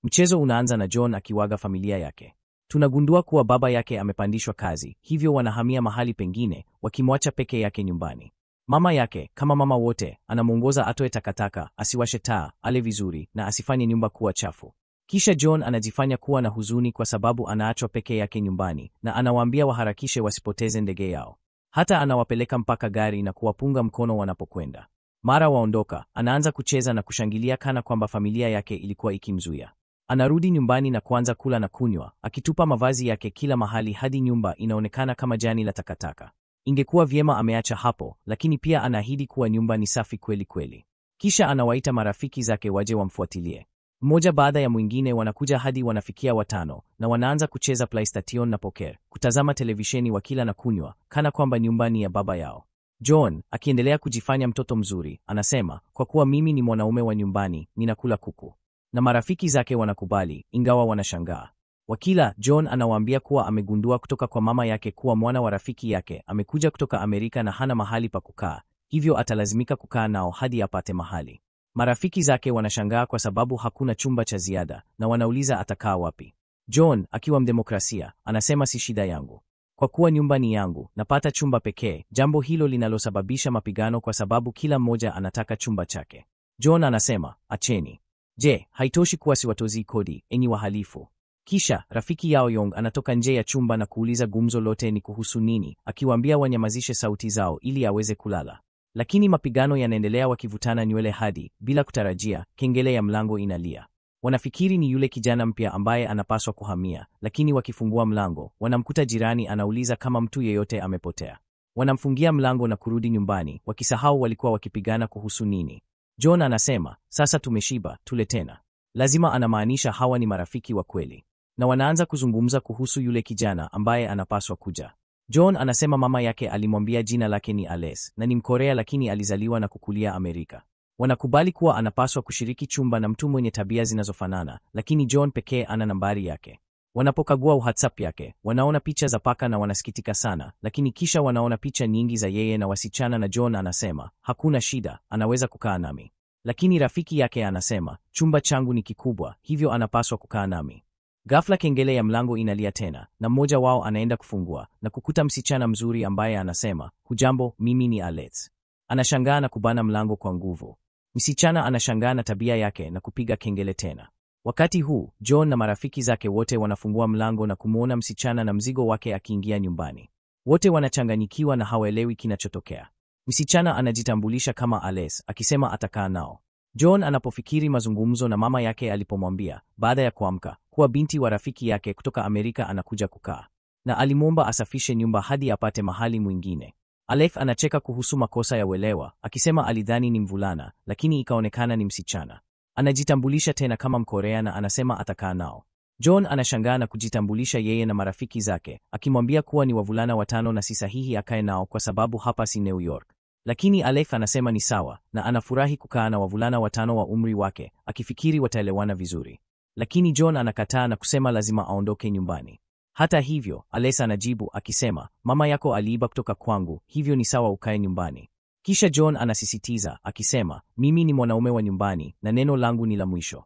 Mchezo unaanza na John akiwaga familia yake. Tunagundua kuwa baba yake amepandishwa kazi, hivyo wanahamia mahali pengine, wakimwacha peke yake nyumbani. Mama yake, kama mama wote, anamwongoza atoe takataka, asiwashe taa, ale vizuri na asifanye nyumba kuwa chafu. Kisha John anajifanya kuwa na huzuni kwa sababu anaachwa peke yake nyumbani na anawaambia waharakishe wasipoteze ndege yao. Hata anawapeleka mpaka gari na kuwapunga mkono wanapokwenda. Mara waondoka, anaanza kucheza na kushangilia kana kwamba familia yake ilikuwa ikimzuia. Anarudi nyumbani na kuanza kula na kunywa, akitupa mavazi yake kila mahali hadi nyumba inaonekana kama jani la takataka. Ingekuwa vyema ameacha hapo, lakini pia anaahidi kuwa nyumba ni safi kweli kweli. Kisha anawaita marafiki zake waje wamfuatilie. Mmoja baada ya mwingine wanakuja hadi wanafikia watano na wanaanza kucheza PlayStation na poker, kutazama televisheni wakila na kunywa, kana kwamba nyumba ni ya baba yao. John, akiendelea kujifanya mtoto mzuri, anasema, kwa kuwa mimi ni mwanaume wa nyumbani, ninakula kuku. Na marafiki zake wanakubali, ingawa wanashangaa. Wakila, John anawaambia kuwa amegundua kutoka kwa mama yake kuwa mwana wa rafiki yake amekuja kutoka Amerika na hana mahali pa kukaa, hivyo atalazimika kukaa nao hadi apate mahali. Marafiki zake wanashangaa kwa sababu hakuna chumba cha ziada na wanauliza atakaa wapi. John, akiwa mdemokrasia, anasema si shida yangu. Kwa kuwa nyumba ni yangu, napata chumba pekee, jambo hilo linalosababisha mapigano kwa sababu kila mmoja anataka chumba chake. John anasema, acheni. Je, haitoshi kuwa siwatozii kodi, enyi wahalifu? Kisha rafiki yao Yong anatoka nje ya chumba na kuuliza gumzo lote ni kuhusu nini, akiwaambia wanyamazishe sauti zao ili aweze kulala. Lakini mapigano yanaendelea wakivutana nywele hadi, bila kutarajia, kengele ya mlango inalia. Wanafikiri ni yule kijana mpya ambaye anapaswa kuhamia, lakini wakifungua mlango, wanamkuta jirani anauliza kama mtu yeyote amepotea. Wanamfungia mlango na kurudi nyumbani, wakisahau walikuwa wakipigana kuhusu nini. John anasema, sasa tumeshiba, tule tena. Lazima anamaanisha hawa ni marafiki wa kweli. Na wanaanza kuzungumza kuhusu yule kijana ambaye anapaswa kuja. John anasema mama yake alimwambia jina lake ni Ales na ni Mkorea lakini alizaliwa na kukulia Amerika. Wanakubali kuwa anapaswa kushiriki chumba na mtu mwenye tabia zinazofanana, lakini John pekee ana nambari yake. Wanapokagua WhatsApp yake, wanaona picha za paka na wanasikitika sana, lakini kisha wanaona picha nyingi za yeye na wasichana na John anasema, hakuna shida, anaweza kukaa nami. Lakini rafiki yake anasema, chumba changu ni kikubwa, hivyo anapaswa kukaa nami. Ghafla kengele ya mlango inalia tena, na mmoja wao anaenda kufungua na kukuta msichana mzuri ambaye anasema, hujambo, mimi ni Alex. Anashangaa na kubana mlango kwa nguvu. Msichana anashangaa na tabia yake na kupiga kengele tena. Wakati huu, John na marafiki zake wote wanafungua mlango na kumwona msichana na mzigo wake akiingia nyumbani. Wote wanachanganyikiwa na hawaelewi kinachotokea. Msichana anajitambulisha kama Alex, akisema atakaa nao. John anapofikiri mazungumzo na mama yake alipomwambia, baada ya kuamka, kuwa binti wa rafiki yake kutoka Amerika anakuja kukaa, na alimwomba asafishe nyumba hadi apate mahali mwingine. Aleph anacheka kuhusu makosa ya uelewa, akisema alidhani ni mvulana, lakini ikaonekana ni msichana. Anajitambulisha tena kama Mkorea na anasema atakaa nao. John anashangaa na kujitambulisha yeye na marafiki zake, akimwambia kuwa ni wavulana watano na si sahihi akae nao kwa sababu hapa si New York. Lakini Aleph anasema ni sawa na anafurahi kukaa na wavulana watano wa umri wake, akifikiri wataelewana vizuri. Lakini John anakataa na kusema lazima aondoke nyumbani. Hata hivyo, Alex anajibu akisema, mama yako aliiba kutoka kwangu, hivyo ni sawa ukae nyumbani. Kisha John anasisitiza akisema, mimi ni mwanaume wa nyumbani na neno langu ni la mwisho.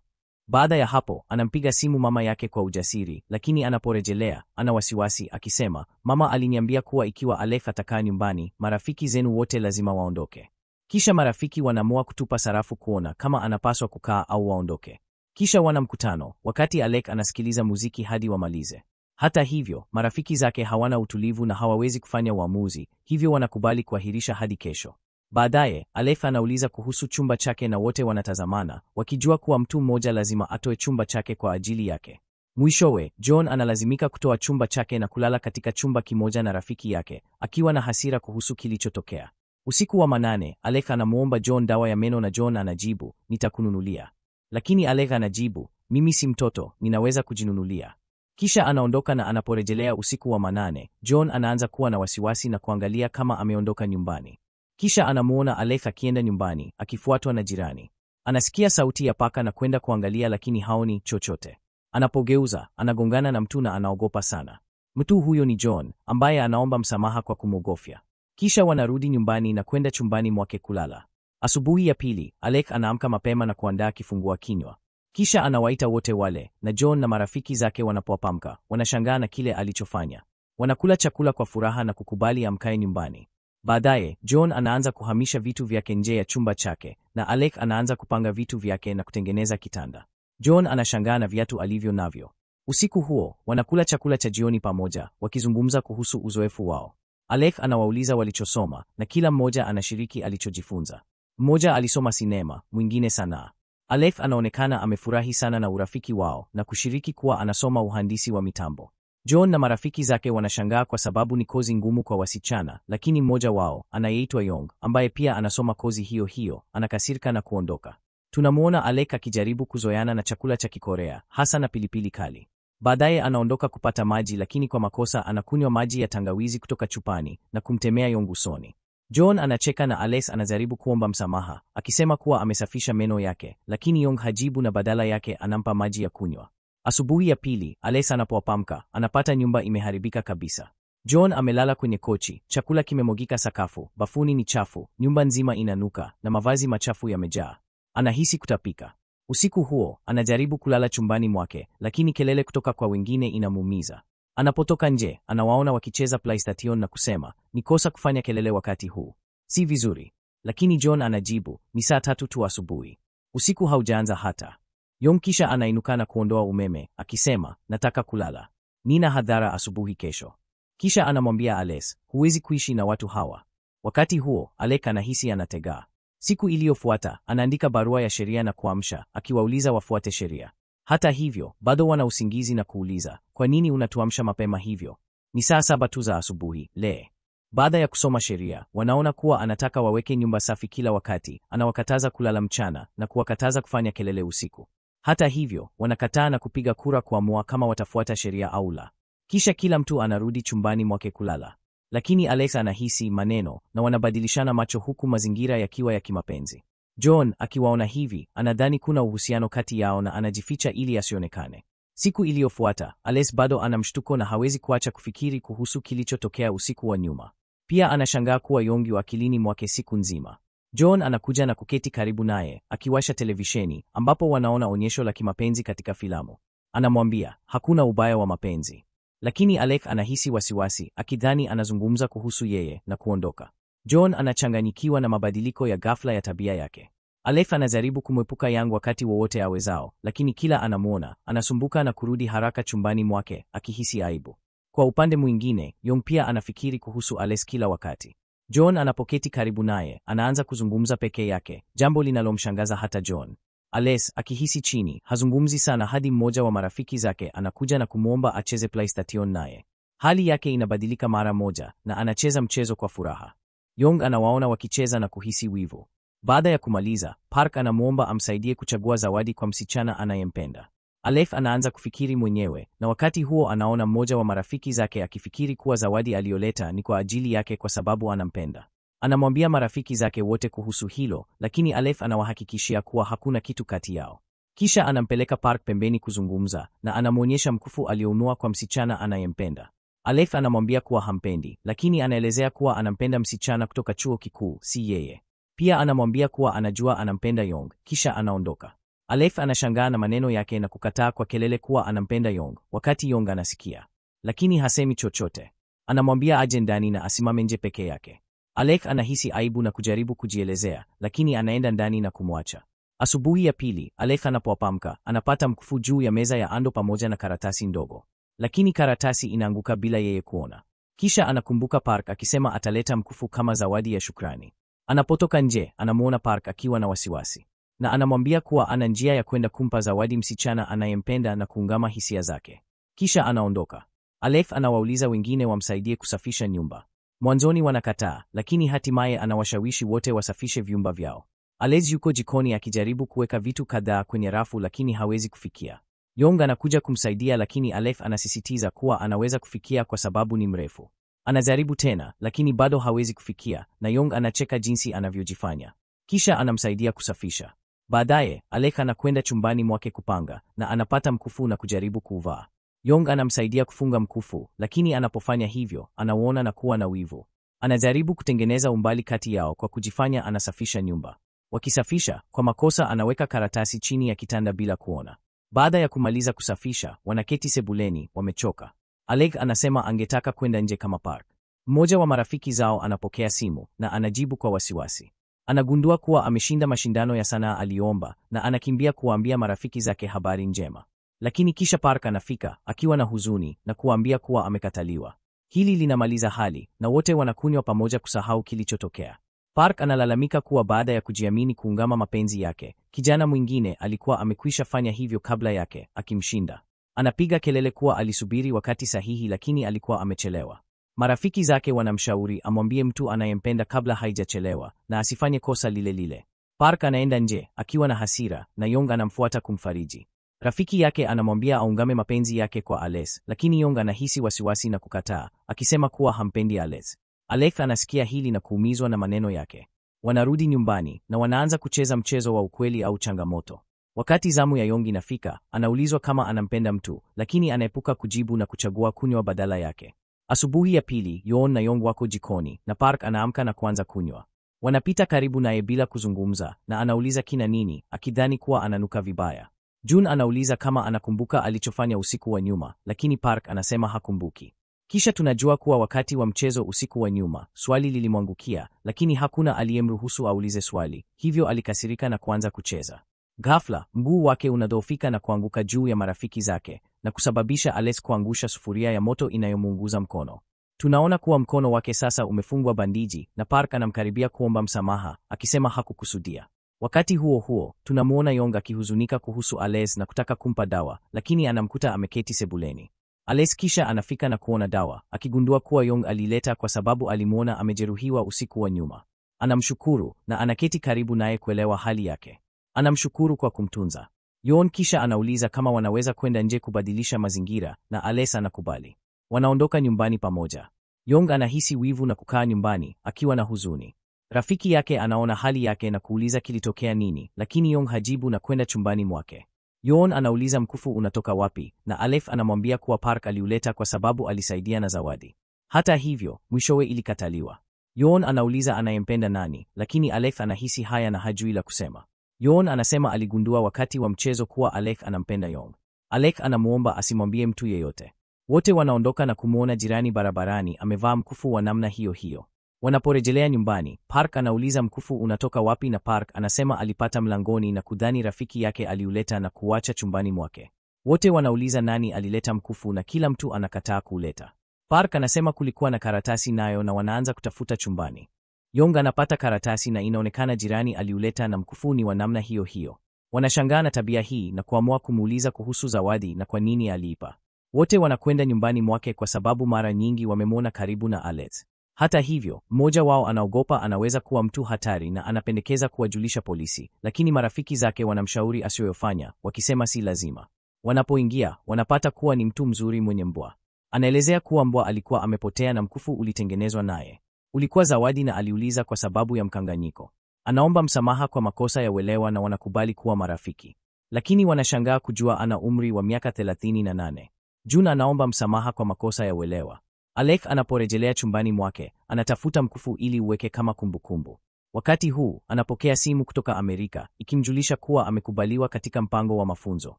Baada ya hapo, anampiga simu mama yake kwa ujasiri, lakini anaporejelea, ana wasiwasi akisema, mama aliniambia kuwa ikiwa Aleph atakaa nyumbani, marafiki zenu wote lazima waondoke. Kisha marafiki wanaamua kutupa sarafu kuona kama anapaswa kukaa au waondoke. Kisha wana mkutano, wakati Alec anasikiliza muziki hadi wamalize. Hata hivyo, marafiki zake hawana utulivu na hawawezi kufanya uamuzi, hivyo wanakubali kuahirisha hadi kesho. Baadaye, Aleph anauliza kuhusu chumba chake na wote wanatazamana, wakijua kuwa mtu mmoja lazima atoe chumba chake kwa ajili yake. Mwishowe, John analazimika kutoa chumba chake na kulala katika chumba kimoja na rafiki yake, akiwa na hasira kuhusu kilichotokea. Usiku wa manane, Alec anamuomba John dawa ya meno na John anajibu, nitakununulia. Lakini Alec anajibu, mimi si mtoto, ninaweza kujinunulia. Kisha anaondoka na anaporejelea usiku wa manane, John anaanza kuwa na wasiwasi na kuangalia kama ameondoka nyumbani. Kisha anamuona Aleph akienda nyumbani, akifuatwa na jirani. Anasikia sauti ya paka na kwenda kuangalia lakini haoni chochote. Anapogeuza, anagongana na mtu na anaogopa sana. Mtu huyo ni John, ambaye anaomba msamaha kwa kumwogofya. Kisha wanarudi nyumbani na kwenda chumbani mwake kulala. Asubuhi ya pili, Alec anaamka mapema na kuandaa kifungua kinywa. Kisha anawaita wote wale, na John na marafiki zake wanapoapamka, wanashangaa na kile alichofanya. Wanakula chakula kwa furaha na kukubali amkae nyumbani. Baadaye, John anaanza kuhamisha vitu vyake nje ya chumba chake, na Alec anaanza kupanga vitu vyake na kutengeneza kitanda. John anashangaa na viatu alivyo navyo. Usiku huo, wanakula chakula cha jioni pamoja, wakizungumza kuhusu uzoefu wao. Alec anawauliza walichosoma, na kila mmoja anashiriki alichojifunza. Mmoja alisoma sinema, mwingine sanaa. Alec anaonekana amefurahi sana na urafiki wao na kushiriki kuwa anasoma uhandisi wa mitambo. John na marafiki zake wanashangaa kwa sababu ni kozi ngumu kwa wasichana, lakini mmoja wao anayeitwa Yong, ambaye pia anasoma kozi hiyo hiyo, anakasirika na kuondoka. Tunamuona Alec akijaribu kuzoeana na chakula cha Kikorea, hasa na pilipili kali. Baadaye anaondoka kupata maji, lakini kwa makosa anakunywa maji ya tangawizi kutoka chupani na kumtemea Yong usoni. John anacheka na Alex anajaribu kuomba msamaha, akisema kuwa amesafisha meno yake, lakini Yong hajibu na badala yake anampa maji ya kunywa. Asubuhi ya pili, Alex anapoamka, anapata nyumba imeharibika kabisa. John amelala kwenye kochi, chakula kimemwagika sakafu, bafuni ni chafu, nyumba nzima inanuka na mavazi machafu yamejaa. Anahisi kutapika. Usiku huo, anajaribu kulala chumbani mwake, lakini kelele kutoka kwa wengine inamuumiza. Anapotoka nje, anawaona wakicheza PlayStation na kusema, ni kosa kufanya kelele wakati huu. Si vizuri. Lakini John anajibu, ni saa 3 tu asubuhi. Usiku haujaanza hata. Yong kisha anainuka na kuondoa umeme, akisema, nataka kulala. Nina hadhara asubuhi kesho. Kisha anamwambia Alex, huwezi kuishi na watu hawa. Wakati huo, Alec anahisi anategaa. Siku iliyofuata, anaandika barua ya sheria na kuamsha, akiwauliza wafuate sheria. Hata hivyo, bado wana usingizi na kuuliza, kwa nini unatuamsha mapema hivyo? Ni saa 7 tu za asubuhi, le. Baada ya kusoma sheria, wanaona kuwa anataka waweke nyumba safi kila wakati, anawakataza kulala mchana na kuwakataza kufanya kelele usiku. Hata hivyo, wanakataa na kupiga kura kuamua kama watafuata sheria au la. Kisha kila mtu anarudi chumbani mwake kulala. Lakini Alex anahisi maneno na wanabadilishana macho huku mazingira yakiwa ya kimapenzi. John akiwaona hivi, anadhani kuna uhusiano kati yao na anajificha ili asionekane. Siku iliyofuata, Alex bado ana mshtuko na hawezi kuacha kufikiri kuhusu kilichotokea usiku wa nyuma. Pia anashangaa kuwa Yong yu akilini mwake siku nzima. John anakuja na kuketi karibu naye, akiwasha televisheni ambapo wanaona onyesho la kimapenzi katika filamu. Anamwambia, hakuna ubaya wa mapenzi. Lakini Alec anahisi wasiwasi, akidhani anazungumza kuhusu yeye na kuondoka. John anachanganyikiwa na mabadiliko ya ghafla ya tabia yake. Alec anajaribu kumwepuka Yang wakati wowote awezao, lakini kila anamuona, anasumbuka na kurudi haraka chumbani mwake, akihisi aibu. Kwa upande mwingine, Yong pia anafikiri kuhusu Alex kila wakati. John anapoketi karibu naye, anaanza kuzungumza peke yake, jambo linalomshangaza hata John. Alex, akihisi chini, hazungumzi sana hadi mmoja wa marafiki zake anakuja na kumwomba acheze PlayStation naye. Hali yake inabadilika mara moja na anacheza mchezo kwa furaha. Yong anawaona wakicheza na kuhisi wivu. Baada ya kumaliza, Park anamwomba amsaidie kuchagua zawadi kwa msichana anayempenda. Alef anaanza kufikiri mwenyewe, na wakati huo anaona mmoja wa marafiki zake akifikiri kuwa zawadi aliyoleta ni kwa ajili yake kwa sababu anampenda. Anamwambia marafiki zake wote kuhusu hilo, lakini Alef anawahakikishia kuwa hakuna kitu kati yao. Kisha anampeleka Park pembeni kuzungumza na anamwonyesha mkufu alionunua kwa msichana anayempenda. Alef anamwambia kuwa hampendi, lakini anaelezea kuwa anampenda msichana kutoka chuo kikuu, si yeye. Pia anamwambia kuwa anajua anampenda Yong, kisha anaondoka. Alef anashangaa na maneno yake na kukataa kwa kelele kuwa anampenda Yong, wakati Yong anasikia. Lakini hasemi chochote. Anamwambia aje ndani na asimame nje peke yake. Alek anahisi aibu na kujaribu kujielezea, lakini anaenda ndani na kumwacha. Asubuhi ya pili, Alek anapoamka, anapata mkufu juu ya meza ya Ando pamoja na karatasi ndogo. Lakini karatasi inaanguka bila yeye kuona. Kisha anakumbuka Park akisema ataleta mkufu kama zawadi ya shukrani. Anapotoka nje, anamuona Park akiwa na wasiwasi. Na anamwambia kuwa ana njia ya kwenda kumpa zawadi msichana anayempenda na kuungama hisia zake. Kisha anaondoka. Alef anawauliza wengine wamsaidie kusafisha nyumba. Mwanzoni wanakataa, lakini hatimaye anawashawishi wote wasafishe vyumba vyao. Alex yuko jikoni akijaribu kuweka vitu kadhaa kwenye rafu lakini hawezi kufikia. Yong anakuja kumsaidia lakini Alef anasisitiza kuwa anaweza kufikia kwa sababu ni mrefu. Anajaribu tena, lakini bado hawezi kufikia, na Yong anacheka jinsi anavyojifanya. Kisha anamsaidia kusafisha. Baadaye, Alek anakwenda chumbani mwake kupanga, na anapata mkufu na kujaribu kuuvaa. Yong anamsaidia kufunga mkufu, lakini anapofanya hivyo, anauona na kuwa na wivu. Anajaribu kutengeneza umbali kati yao kwa kujifanya anasafisha nyumba. Wakisafisha, kwa makosa anaweka karatasi chini ya kitanda bila kuona. Baada ya kumaliza kusafisha, wanaketi sebuleni, wamechoka. Alec anasema angetaka kwenda nje kama Park. Mmoja wa marafiki zao anapokea simu na anajibu kwa wasiwasi. Anagundua kuwa ameshinda mashindano ya sanaa aliomba na anakimbia kuwaambia marafiki zake habari njema. Lakini kisha Park anafika akiwa na huzuni na kuwaambia kuwa amekataliwa. Hili linamaliza hali na wote wanakunywa pamoja kusahau kilichotokea. Park analalamika kuwa baada ya kujiamini kuungama mapenzi yake, kijana mwingine alikuwa amekwisha fanya hivyo kabla yake, akimshinda. Anapiga kelele kuwa alisubiri wakati sahihi lakini alikuwa amechelewa. Marafiki zake wanamshauri amwambie mtu anayempenda kabla haijachelewa na asifanye kosa lile lile. Park anaenda nje akiwa na hasira na Yong anamfuata kumfariji. Rafiki yake anamwambia aungame mapenzi yake kwa Ales, lakini Yong anahisi wasiwasi na kukataa, akisema kuwa hampendi Ales. Alec anasikia hili na kuumizwa na maneno yake. Wanarudi nyumbani na wanaanza kucheza mchezo wa ukweli au changamoto. Wakati zamu ya Yong inafika, anaulizwa kama anampenda mtu, lakini anaepuka kujibu na kuchagua kunywa badala yake. Asubuhi ya pili, Yoon na Yong wako jikoni na Park anaamka na kuanza kunywa. Wanapita karibu naye bila kuzungumza na anauliza kina nini, akidhani kuwa ananuka vibaya. Jun anauliza kama anakumbuka alichofanya usiku wa nyuma, lakini Park anasema hakumbuki. Kisha tunajua kuwa wakati wa mchezo usiku wa nyuma, swali lilimwangukia, lakini hakuna aliyemruhusu aulize swali, hivyo alikasirika na kuanza kucheza. Ghafla, mguu wake unadhoofika na kuanguka juu ya marafiki zake na kusababisha Alex kuangusha sufuria ya moto inayomuunguza mkono. Tunaona kuwa mkono wake sasa umefungwa bandiji na Park anamkaribia kuomba msamaha, akisema hakukusudia. Wakati huo huo, tunamuona Yong akihuzunika kuhusu Alex na kutaka kumpa dawa, lakini anamkuta ameketi sebuleni. Alex kisha anafika na kuona dawa, akigundua kuwa Yong alileta kwa sababu alimuona amejeruhiwa usiku wa nyuma. Anamshukuru na anaketi karibu naye kuelewa hali yake. Anamshukuru kwa kumtunza. Yon kisha anauliza kama wanaweza kwenda nje kubadilisha mazingira na Alex anakubali. Wanaondoka nyumbani pamoja. Yong anahisi wivu na kukaa nyumbani akiwa na huzuni. Rafiki yake anaona hali yake na kuuliza kilitokea nini, lakini Yong hajibu na kwenda chumbani mwake. Yon anauliza mkufu unatoka wapi na Alef anamwambia kuwa Park aliuleta kwa sababu alisaidia na zawadi. Hata hivyo, mwishowe ilikataliwa. Yon anauliza anayempenda nani, lakini Alef anahisi haya na hajui la kusema. Yon anasema aligundua wakati wa mchezo kuwa Alec anampenda Yong. Alec anamuomba asimwambie mtu yeyote. Wote wanaondoka na kumuona jirani barabarani amevaa mkufu wa namna hiyo hiyo. Wanaporejelea nyumbani, Park anauliza mkufu unatoka wapi na Park anasema alipata mlangoni na kudhani rafiki yake aliuleta na kuacha chumbani mwake. Wote wanauliza nani alileta mkufu na kila mtu anakataa kuuleta. Park anasema kulikuwa na karatasi nayo na wanaanza kutafuta chumbani. Yong anapata karatasi na inaonekana jirani aliuleta na mkufu ni wa namna hiyo hiyo. Wanashangaa na tabia hii na kuamua kumuuliza kuhusu zawadi na kwa nini aliipa. Wote wanakwenda nyumbani mwake kwa sababu mara nyingi wamemwona karibu na Alex. Hata hivyo, mmoja wao anaogopa anaweza kuwa mtu hatari na anapendekeza kuwajulisha polisi, lakini marafiki zake wanamshauri asiyofanya, wakisema si lazima. Wanapoingia, wanapata kuwa ni mtu mzuri mwenye mbwa. Anaelezea kuwa mbwa alikuwa amepotea na mkufu ulitengenezwa naye. Ulikuwa zawadi na aliuliza kwa sababu ya mkanganyiko. Anaomba msamaha kwa makosa ya uelewa na wanakubali kuwa marafiki. Lakini wanashangaa kujua ana umri wa miaka 38. Jun anaomba msamaha kwa makosa ya uelewa. Alec anaporejelea chumbani mwake, anatafuta mkufu ili uweke kama kumbukumbu. Wakati huu, anapokea simu kutoka Amerika, ikimjulisha kuwa amekubaliwa katika mpango wa mafunzo.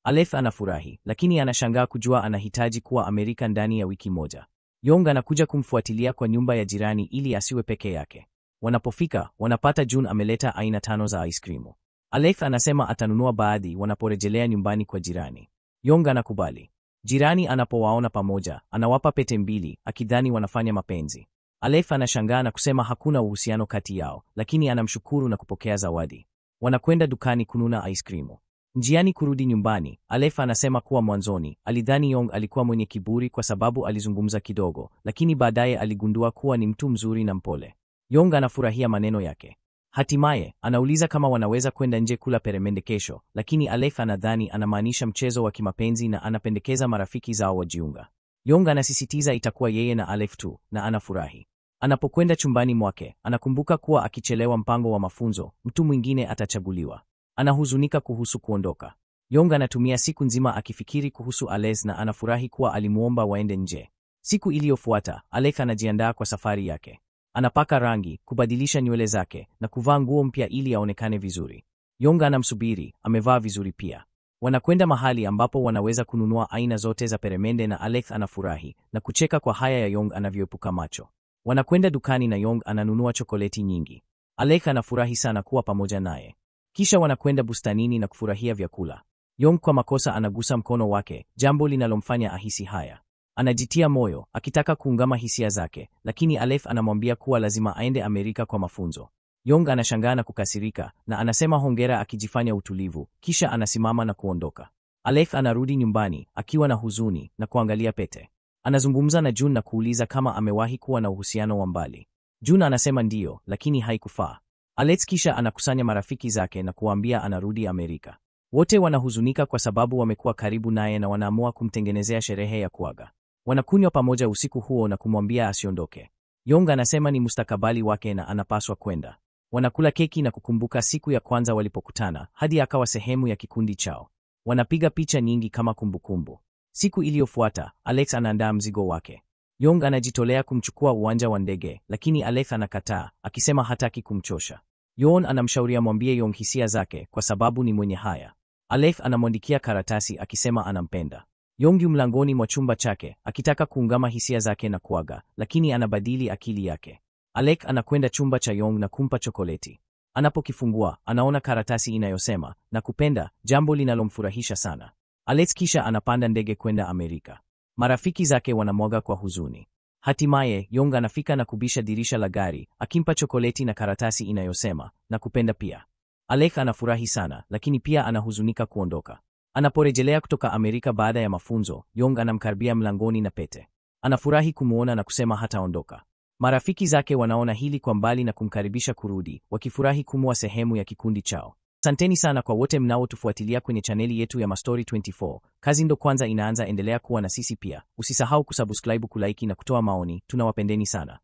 Alef anafurahi, lakini anashangaa kujua anahitaji kuwa Amerika ndani ya wiki moja. Yong anakuja kumfuatilia kwa nyumba ya jirani ili asiwe peke yake. Wanapofika, wanapata Jun ameleta aina 5 za aiskrimu. Alef anasema atanunua baadhi wanaporejelea nyumbani kwa jirani. Yong anakubali. Jirani anapowaona pamoja, anawapa pete mbili, akidhani wanafanya mapenzi. Alef anashangaa na kusema hakuna uhusiano kati yao, lakini anamshukuru na kupokea zawadi. Wanakwenda dukani kununua aiskrimu. Njiani kurudi nyumbani, Alef anasema kuwa mwanzoni alidhani Yong alikuwa mwenye kiburi kwa sababu alizungumza kidogo, lakini baadaye aligundua kuwa ni mtu mzuri na mpole. Yong anafurahia maneno yake. Hatimaye, anauliza kama wanaweza kwenda nje kula peremende kesho, lakini Alef anadhani anamaanisha mchezo wa kimapenzi na anapendekeza marafiki zao wajiunga. Yong anasisitiza itakuwa yeye na Alef tu, na anafurahi. Anapokwenda chumbani mwake, anakumbuka kuwa akichelewa mpango wa mafunzo, mtu mwingine atachaguliwa. Anahuzunika kuhusu kuondoka. Yong anatumia siku nzima akifikiri kuhusu Alex na anafurahi kuwa alimuomba waende nje. Siku iliyofuata, Alec anajiandaa kwa safari yake. Anapaka rangi, kubadilisha nywele zake na kuvaa nguo mpya ili aonekane vizuri. Yong anamsubiri, amevaa vizuri pia. Wanakwenda mahali ambapo wanaweza kununua aina zote za peremende na Alex anafurahi na kucheka kwa haya ya Yong anavyoepuka macho. Wanakwenda dukani na Yong ananunua chokoleti nyingi. Alex anafurahi sana kuwa pamoja naye. Kisha wanakwenda bustanini na kufurahia vyakula. Yong kwa makosa anagusa mkono wake, jambo linalomfanya ahisi haya. Anajitia moyo, akitaka kuungama hisia zake, lakini Aleph anamwambia kuwa lazima aende Amerika kwa mafunzo. Yong anashangaa na kukasirika na anasema hongera akijifanya utulivu, kisha anasimama na kuondoka. Aleph anarudi nyumbani akiwa na huzuni na kuangalia pete. Anazungumza na Jun na kuuliza kama amewahi kuwa na uhusiano wa mbali. Jun anasema ndiyo, lakini haikufaa. Alex kisha anakusanya marafiki zake na kuwaambia anarudi Amerika. Wote wanahuzunika kwa sababu wamekuwa karibu naye na wanaamua kumtengenezea sherehe ya kuaga. Wanakunywa pamoja usiku huo na kumwambia asiondoke. Yong anasema ni mustakabali wake na anapaswa kwenda. Wanakula keki na kukumbuka siku ya kwanza walipokutana hadi akawa sehemu ya kikundi chao. Wanapiga picha nyingi kama kumbukumbu. Siku iliyofuata, Alex anaandaa mzigo wake. Yong anajitolea kumchukua uwanja wa ndege, lakini Alex anakataa, akisema hataki kumchosha. Yon anamshauri amwambie Yong hisia zake kwa sababu ni mwenye haya. Alex anamwandikia karatasi akisema anampenda. Yong yu mlangoni mwa chumba chake akitaka kuungama hisia zake na kuaga, lakini anabadili akili yake. Alec anakwenda chumba cha Yong na kumpa chokoleti. Anapokifungua, anaona karatasi inayosema nakupenda, jambo linalomfurahisha sana. Alex kisha anapanda ndege kwenda Amerika. Marafiki zake wanamwaga kwa huzuni. Hatimaye Yong anafika na kubisha dirisha la gari, akimpa chokoleti na karatasi inayosema nakupenda pia. Alec anafurahi sana, lakini pia anahuzunika kuondoka. Anaporejelea kutoka Amerika baada ya mafunzo, Yong anamkaribia mlangoni na pete. Anafurahi kumuona na kusema hataondoka. Marafiki zake wanaona hili kwa mbali na kumkaribisha kurudi, wakifurahi kumua sehemu ya kikundi chao. Asanteni sana kwa wote mnaotufuatilia kwenye chaneli yetu ya Mastori 24. Kazi ndo kwanza inaanza, endelea kuwa na sisi pia. Usisahau kusubscribe, kulike na kutoa maoni. Tunawapendeni sana.